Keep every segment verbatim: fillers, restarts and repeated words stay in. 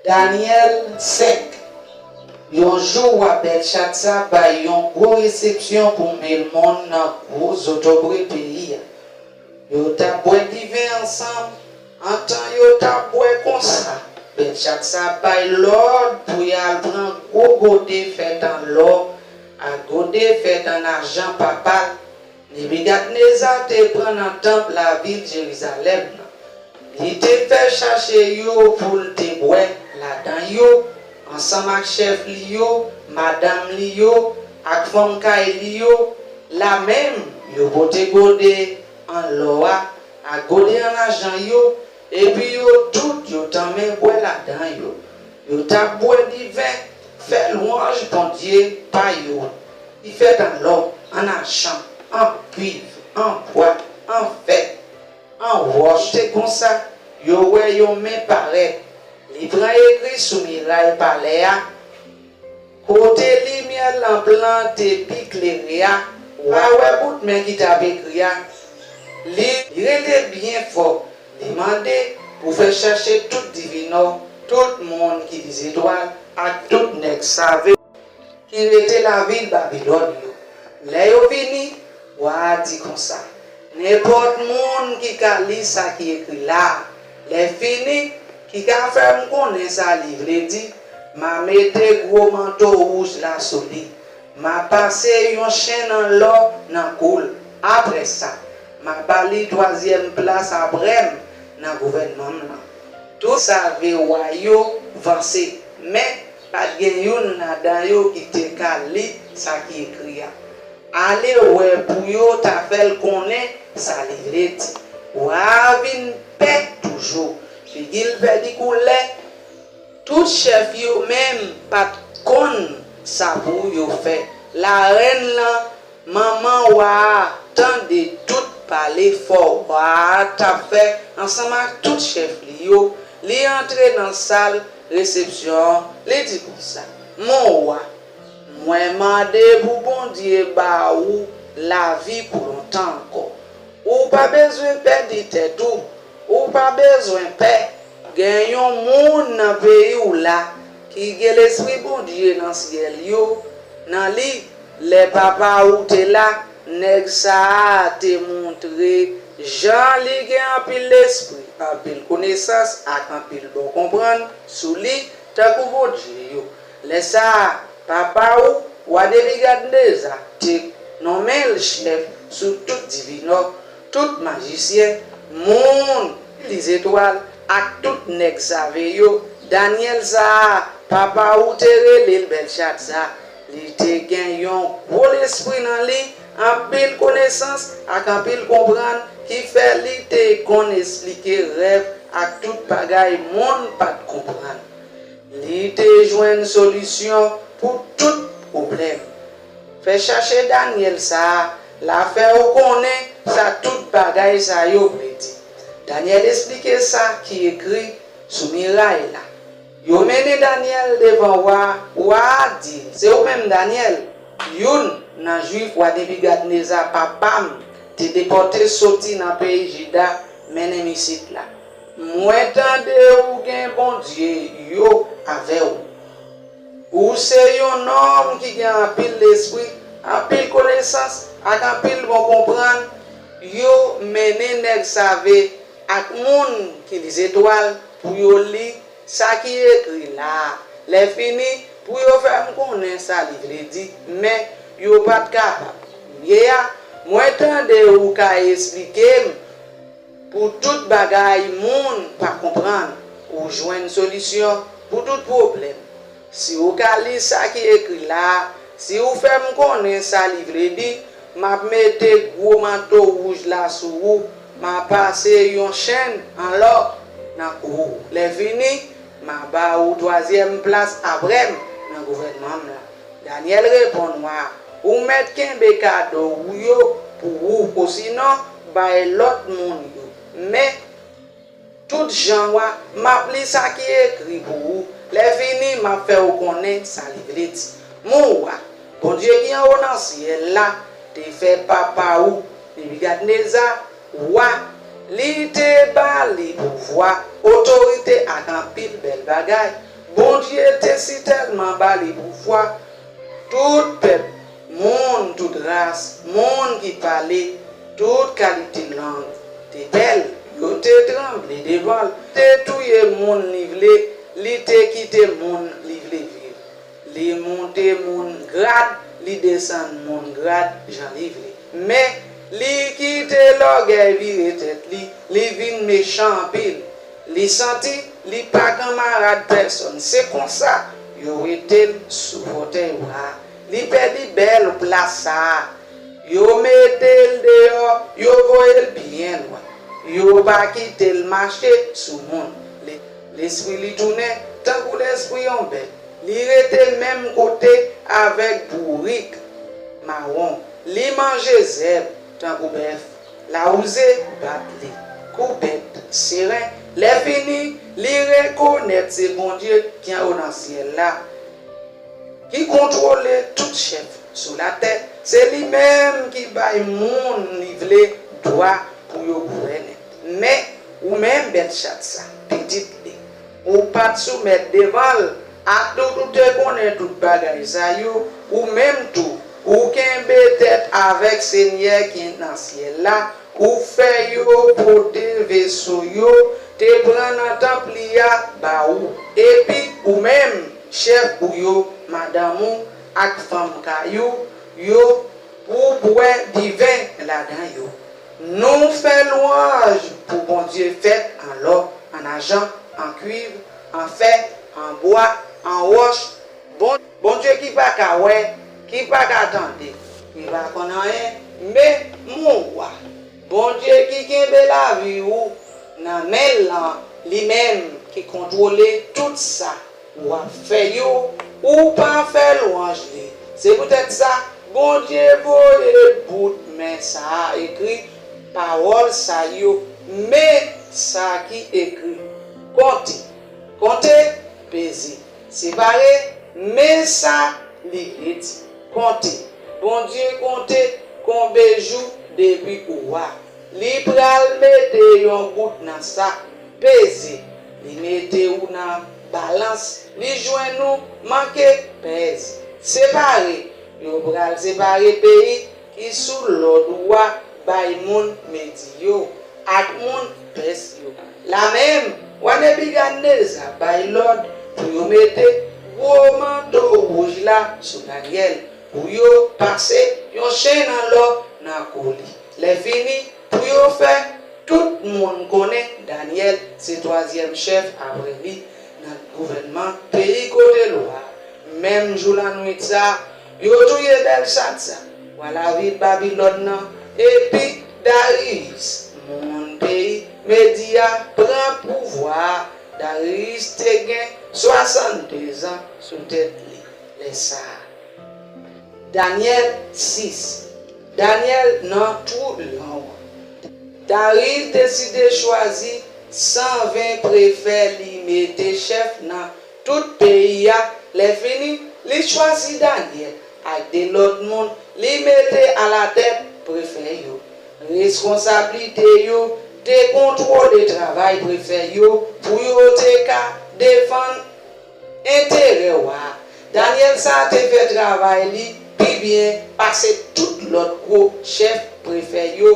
Danyèl senk. Yon jou, wa Bèlchatsa bay yon gwo resepsyon pou mil moun nan gwo zotobre peyi a. Yo t ap bwè diven ansanm. Antan yo t ap bwè konsa, Bèlchatsa bay lòd pou y al pran gwo gode fèt an lò ak gode fèt an ajan papa l Nebikadneza te pran nan tanp lavil Jerizalèm nan. Li te fè chache yo pou l te bwè ladan yo, ansanm ak chèf li yo, madanm li yo, ak fanm kay li yo. La menm, yo pote gode an lò a ak gode an ajan yo, epi yo tout yo tanmen bwè ladan yo. Yo t ap bwè diven, fè lwanj Bondye pa yo. Li fèt an lò, an ajan, an kwiv, an bwa, an fè, an wòch. Se konsa, yo wè yon men parèt. Li pran ekri sou miray palè a, kote limyè lanp lan te pi klere a. Ou pa wè bout men ki t ap ekri a. Li, li rele byen fò. Li mande pou fè chache tout divinò, tout moun ki li zetwal, ak tout nèg save ki rete lavil Babilòn yo. Lè yo vini, wa a di konsa: Nenpòt moun ki ka li sa ki ekri la a, lè fini, ki ka fè m konnen sa li vle di, m a mete gwo manto wouj la sou li. M a pase yon chenn an lò nan kou l. Apre sa, m a ba li twazyèm plas apre m nan gouvènman m nan. Tout save wa yo vanse, men pa t gen youn ladan yo ki te ka li sa ki ekri a. Ale wè pou yo ta fè l konnen sa li vle di. Wa a vin pè toujou, figi l pèdi koulè. Tout chèf yo menm pa t konn sa pou yo fè. Larèn lan, manman wa a, tande tout pale fò wa a t ap fè ansanm ak tout chèf li yo. Li antre nan sal resepsyon an, li di konsa: Mon wa, mwen mande pou Bondye ba ou lavi pou lontan ankò. Ou pa bezwen pèdi tèt ou. Ou pa bezwen pè. Gen yon moun nan peyi w la ki gen Lespri Bondye nan syèl yo, nan li. Lè papa ou te la, nèg sa a te montre jan li gen anpil lespri, anpil konesans ak anpil bon konprann sou li, tankou Bondye yo. Lè sa a, papa ou, wa Nebikadneza, te nonmen l chèf sou tout divinò, tout majisyen, moun ki li zetwal, ak tout nèg save yo. Danyèl sa a, papa ou te rele l Bèlchatsa. Li te gen yon gwo lespri nan li, anpil konesans ak anpil konprann, ki fè li te konn esplike rèv ak tout bagay moun pa t konprann. Li te jwenn solisyon pou tout pwoblèm. Fè chache Danyèl sa a, l a fè ou konnen sa tout bagay sa yo vle di. Danyèl esplike sa ki ekri sou miray la. Yo mennen Danyèl devan wa a. Wa a di l: Se ou menm, Danyèl, youn nan Jwif wa Nebikadneza, papa m, te depòte soti nan peyi Jida, mennen m isit la. Mwen tande ou gen bondye yo avè w. Ou se yon nonm ki gen anpil lespri, anpil konesans ak anpil bon konprann. Yo mennen nèg save ak moun ki li zetwal pou yo li sa ki ekri la a. Lè fini, pou yo fè m konnen sa li vle di, men yo pa t kapab. Kounye a, mwen tande ou ka esplike m pou tout bagay moun pa konprann, ou jwenn solisyon pou tout pwoblèm. Si ou ka li sa ki ekri la a, si ou fè m konnen sa li vle di, m ap mete gwo manto wouj la sou ou, m a pase yon chenn an lò nan kou ou. Lè fini, m a ba ou twazyèm plas apre m nan gouvènman m lan. Danyèl reponn wa a: Ou mèt kenbe kado ou yo pou ou, osinon bay lòt moun yo. Men, tout jan, wa, m ap li sa ki ekri pou ou. Lè fini, m ap fè ou konnen sa li vle di. Mon wa, Bondye ki anwo nan syèl la, te fè papa ou, Nebikadneza, wa, li te ba li pouvwa, otorite ak anpil bèl bagay. Bondye te sitèlman ba li pouvwa, tout pèp, moun tout ras, moun ki pale tout kalite lang te pè l, yo te tranble devan l. Li te touye moun li vle, li te kite moun li vle viv. Li monte moun grad, li desann moun grad jan li vle. Men, li kite lògèy vire tèt li, li vin mechan anpil. Li santi li pa kanmarad pèsonn. Se konsa, yo wete l sou fòtèy wa a. Li pèdi bèl plas sa a. Yo mete l deyò, yo voye l byen lwen. Yo pa kite l mache sou moun. Le-, lespri li tounen tankou lespri yon bèt. Li rete menm kote avèk bourik mawon. Li manje zèb tankou bèf. Lawouze bat li kou bèt seren. Lèfini, li rekonèt se Bondye ki anwo nan syèl la, ki kontwole tout chèf sou latè. Se li menm ki bay moun li vle dwa pou yo gouvènen. Men, ou menm, Bèlchatsa, pitit li, ou pa t soumèt devan l, atout ou te konnen tout bagay sa yo, ou menm tou, ou kenbe tèt avèk Senyè ki nan syèl la, ou fè yo pote veso yo te pran nan tanp li a ba ou. Epi ou menm, chèf ou yo, madanm ou ak fanm kay ou yo, pou bwè diven ladan yo. Nou fè lwanj pou Bondye fèt an lò, an ajan, an kwiv, an fè, an bwa, an wòch, Bon, Bondye ki pa ka wè, ki pa ka tande, ki pa konn anyen, men, mon wa, Bondye ki kenbe lavi ou nan men l lan, li menm ki kontwole tout sa w ap fè yo, ou pa fè lwanj li. Se poutèt sa, Bondye voye bout men sa a ekri pawòl sa yo, men sa ki ekri, konte, konte, peze, separe, men sa li vle di, konte. Bondye konte konbe jou depi ou wa. Li pral mete yon gout nan sa, peze. Li mete ou nan balans, li jwenn ou manke pèz. Separe, yo pral separe peyi ki sou lòd wa bay moun Medi yo, ak moun Pès yo. Lamenm, wa Nebikadneza bay lòd pou yo mete gwo manto wouj la sou Danyèl, pou yo pase yon chenn an lò nan kou li. Lèfini, pou yo fè tout moun konnen Danyèl se twazyèm chèf apre li nan gouvènman peyi kote lwa a. Menm jou lannwit sa a, yo touye Bèlchatsa, wa lavil Babilòn nan, epi Dariyis, moun peyi Medi a, pran pouvwa a. Dariyis te gen swasanndezan sou tèt li lè sa a. Danyèl sis. Danyèl nan twou lyon an. Dariyis deside chwazi san ven prefè li mete chèf nan tout peyi a. Lèfini, li chwazi Danyèl ak de lòt moun li mete alatèt prefè yo. Reskonsablite yo te kontwole travay prefè yo pou yo te ka defann enterè wa a. Danyèl sa a te fè travay li pi byen pase tout lòt gwo chèf prefè yo,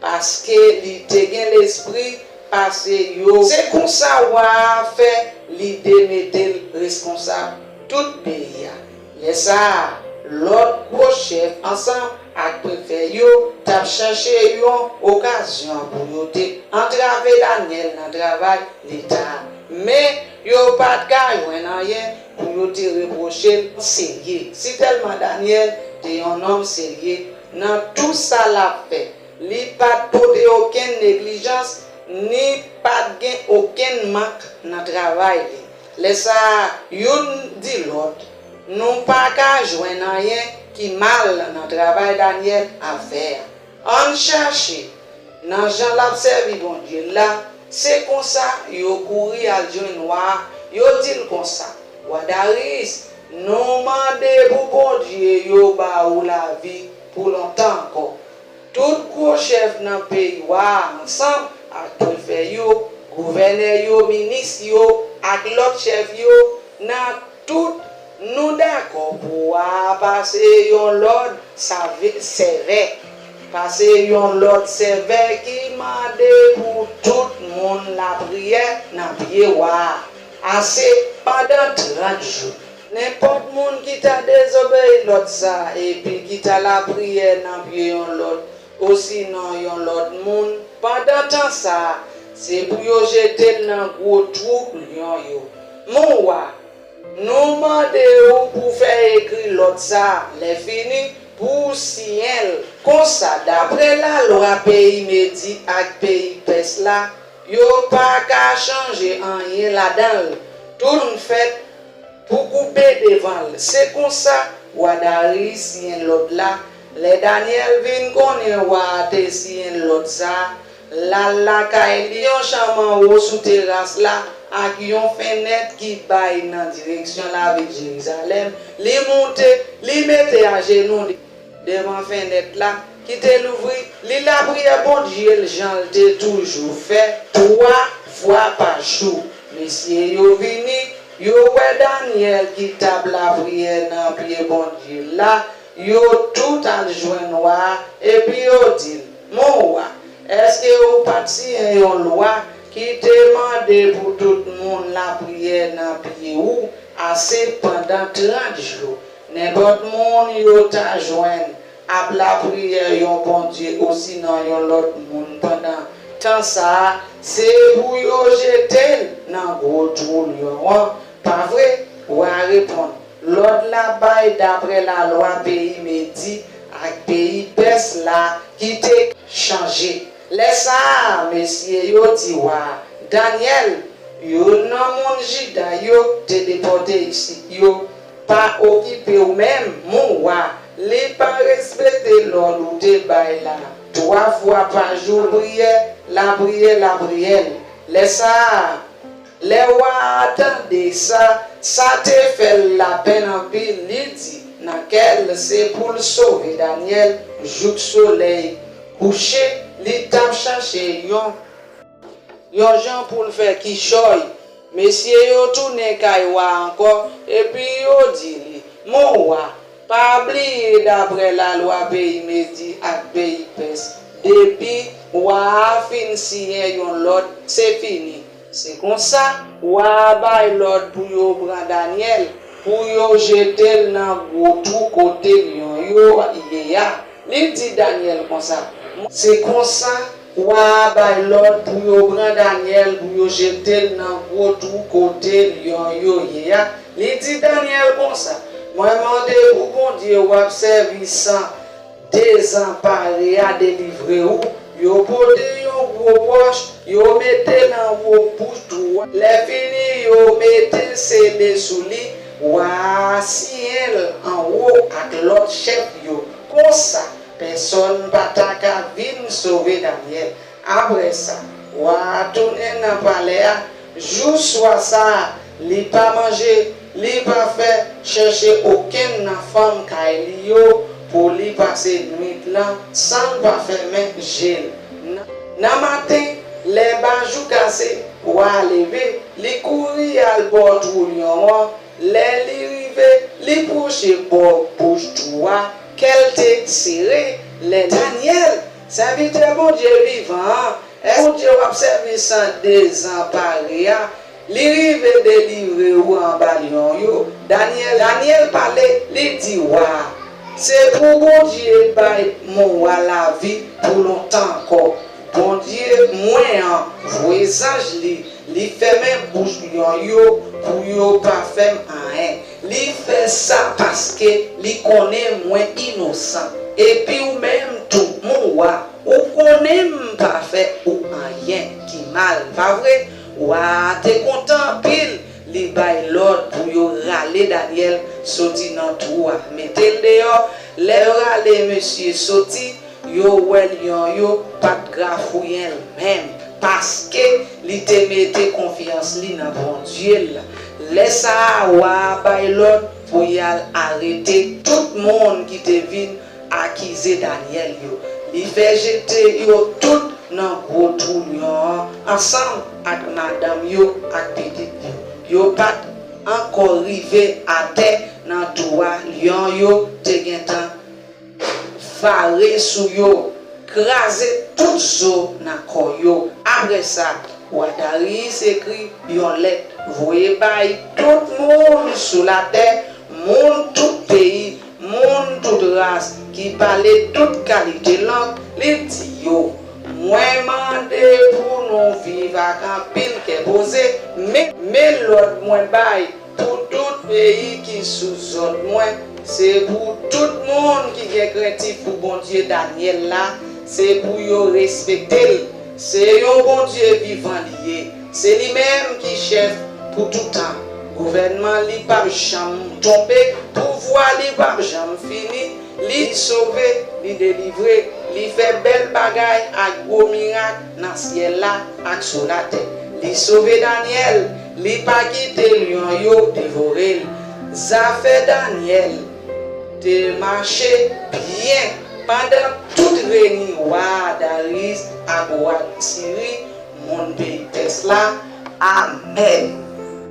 paske li te gen lespri pase yo. Se konsa wa a fè lide mete l reskonsab tout peyi a. Lè sa a, lòt gwo chèf ansanm ak prefè yo t ap chèche yon okazyon pou yo te antrave Danyèl nan travay Leta a. Men, yo pa t ka jwenn anyen pou yo te repwoche l serye, sitèlman Danyèl te yon nonm serye nan tou sa l ap fè. Li pa t pote okenn neglijans, ni pa t gen okenn mank nan travay li. Lè sa a, youn di lòt, nou pa ka jwenn anyen ki mal nan travay Danyèl ap fè a. Ann chèche nan jan l ap sèvi Bondye l la. Se konsa, yo kouri al jwenn wa a, yo di l konsa, Wa Dariyis, nou mande pou bondye yo ba ou lavi pou lontan ankò. Tout gwo chèf nan peyi wa a ansanm ak prefè yo, gouvènè yo, minis yo ak lòt chèf yo Nan tout, nou dakò pou wa a pase yon lòd save- sèvè, pase yon lòd sèvè ki mande pou tout moun lapriyè nan pye wa a, ase pandan trant jou. Nenpòt moun ki ta dezobeyi lòd sa a epi ki ta lapriyè nan pye yon lòt, osinon yon lòt moun, pandan tan sa a, se pou yo jete l nan gwo twou lyon yo. Mon wa, nou mande w pou fè ekri lòd sa a, lèfini, pou w siyen l. Konsa, dapre lalwa peyi Medi ak peyi Pès la, yo pa ka chanje anyen ladan l. Tout moun fèt pou koube devan l. Se konsa, wa Dariyi siyen lòd la. Lè Danyèl vin konnen wa a te siyen lòd sa a, l al lakay li, yon chanm anwo sou teras la ak yon fennèt ki bay nan direksyon lavil Jerizalèm, li moute, li mete ajenou li devan fennèt la ki te louvri, li lapriyè Bondye l jan l te toujou fè, twa fwa pa jou. Mesye yo vini, yo wè Danyèl ki t ap lapriyè nan pye Bondye l la, yo tout al jwenn wa a, epi yo di l, Mon wa, èske ou pa t siyen yon lwa ki te mande pou tout moun lapriyè nan pye ou ase pandan trant jou? Nenpòt moun yo ta jwenn ap lapriyè yon bondye osinon yon lòt moun pandan tan sa a, se pou yo jete l nan gwo twou lyon an, pa vre? Wa a reponn, Lòd la bay dapre lalwa peyi Medi ak peyi Pès la ki te chanje. Lè sa a, mesye yo di wa a, Danyèl, youn nan moun Jida yo te depòte isit yo, pa okipe w menm, mon wa, li pa respekte lòd ou te bay la. Twa fwa pa jou, lapriyè, lapriyè, lapriyè l. Lè sa a, lè wa a tande sa, sa te fè l lapenn anpil. Li di nan kè l se pou l sove Danyèl jouk solèy kouche, li t ap chache yon yon jan pou l fè kichòy. Mesye yo tounen kay wa a ankò, epi yo di li, Mon wa, pa bliye dapre lalwa peyi Medi ak peyi Pès, depi wa a fin siyen yon lòd, se fini. Se konsa, wa a bay lòd pou yo pran Danyèl, pou yo jete l nan gwo twou kote lyon yo ye a. Li di Danyèl konsa, Se konsa, wa a bay lòd pou yo pran Danyèl, pou yo jete l nan gwo twou kote lyon yo ye a. Li di Danyèl konsa, Mwen mande pou Bondye w ap sèvi san dezanpare a delivre ou. Yo pote yon gwo wòch, yo mete l anwo bouch twou a. Lèfini, yo mete sele sou li. Wa a siyen l anwo ak lòt chèf yo. Konsa, pèsonn pa ta ka vin sove Danyèl. Apre sa, wa a tounen nan palè a. Jou swa sa a, li pa manje, li pa fè, chèche okenn nan fanm kay li yo pou li pase nwit lan san l pa fèmen je l. Nan, nan maten, lè ba jou kase, wa a leve, li kouri al bò twou lyon an. Lè li rive, li pwoche bò bouch twou a, kè l te sere. Lè Danyèl, sèvitè Bondye vivan an, èske Bondye w ap sèvi san dezanpare a, li rive delivre ou anba lyon yo? Danyèl, Danyèl pale, li di wa a, Se pou Bondye bay mon wa lavi pou lontan ankò. Bondye mwen an voye zanj li, li fèmen bouch lyon yo pou yo pa fè m anyen. Li fè sa paske li konnen mwen inosan. Epi ou menm tou, mon wa, ou konnen m pa fè ou anyen ki mal, pa vre? Wa a te kontan anpil, li bay lòd pou yo rale Danyèl soti nan twou a, mete l deyò. Lè yo rale mesye soti, yo wè lyon yo pa t grafouyen l menm, paske li te mete konfyans li nan Bondye l. Lè sa a, wa a bay lòd pou y al arete tout moun ki te vin akize Danyèl yo. Li fè jete yo tout nan gwo twou lyon an, ansanm ak madanm yo ak pitit yo. Yo pa t ankò rive atè nan twou a, lyon yo te gentan vare sou yo, kraze tout zo nan kò yo. Apre sa, wa Dariyis ekri yon lèt, voye bay tout moun sou latè, moun tout peyi, moun tout ras, ki pale tout kalite lang, li di yo, mwen mande pou nou viv ak anpil kè poze, men, men lòd mwen bay pou tout peyi ki sou zòd mwen, se pou tout moun ki gen krentif pou Bondye Danyèl la, se pou yo respekte l. Se yon Bondye vivan li ye. Se li menm ki chèf pou toutan. Gouvènman li p ap janm twonpe, pouvwa li p ap janm fini. Li sove, li delivre, li fè bèl bagay ak gwo mirak nan syèl la ak sou latè. Li sove Danyèl, li pa kite lyon yo devore l. Zafè Danyèl te mache byen pandan tout reny wa Dariyis ak wa Siri, moun peyi Pès la. Amèn.